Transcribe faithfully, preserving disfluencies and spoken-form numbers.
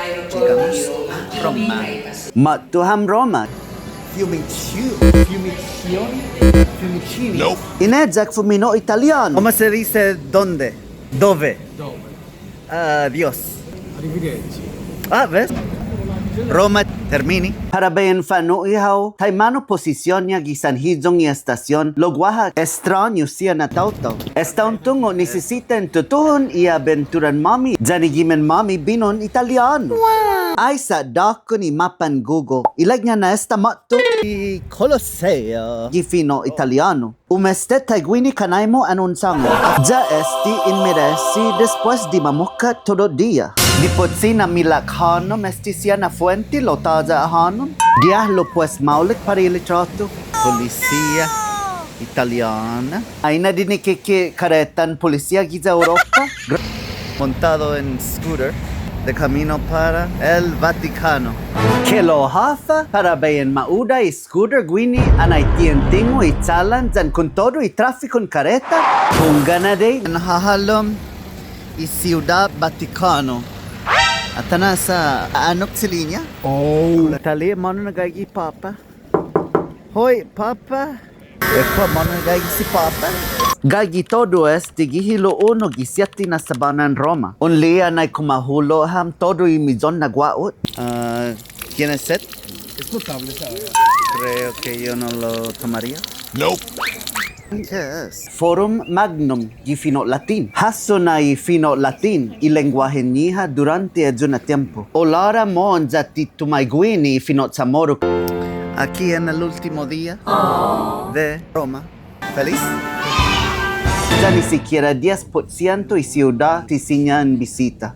Llegamos Roma. Måtto ham Roma. Fiumicino. Fiumicino. Fiumicini. Nope. Ineyak fumino' Italian. ¿Cómo se dice dónde? Dove? Dove. Adios. Arrivederci. Ah, ves? Roma, termini. Para bai in fa'nu'i hao, taimanu posision-ña gi sanhiyong i estasion, lao guaha estråñu siha na taotao. Esta un tungo' nisisita in tutuhon i abenturan-måmi, yan i gimen-måmi binon Italiano. Ai sa' dåkon i mapan Google. Ilek-ña na esta måtto i Coloseo gi fino' Italiano. Umestet taiguini kanai-mu an un sångan. Ya este in meresi despues di mamokkat todu dia. Dipotsi na milak hånom este siha na fuente lao tåya' hånom. Diha lao pues maolek para i litråtu. Polisia Italiana. Ai na dinikike' karetan polisia giya Europa. Montado en scooter de camino para el Vaticano. Ke lao håfa para bai in ma'uda i scooter guini anai tientingo i chalan yan kontodu i trafikon kareta. Hunggan adai. En hålom i Siudåt Vatikano. Atan na sa' annok si Liña. Oh. Tali, månu na gaige påpa'. Hoi, påpa'. Esta månu gaige si påpa'. Gaige todu este gi hilo' unu gi siette na sabånan Roma. Un li'e' anai kumahulo' ham todu i miyon na guåhu. Ah, ¿tienes sed? Es potable, ¿sabes? Creo que yo no lo tomaría. Nope. Yes. Forum Magnum gi fino' Latin. Hasso na i fino' Latin i lengguahen-ñiha duranti ayu na tiempo. Olara mohon ya ti tumaiguini i fino' CHamoru. Aquí en el último día de Roma. Feliz. Ya ni sikiera dies pot siento i siudåt ti siña in bisita.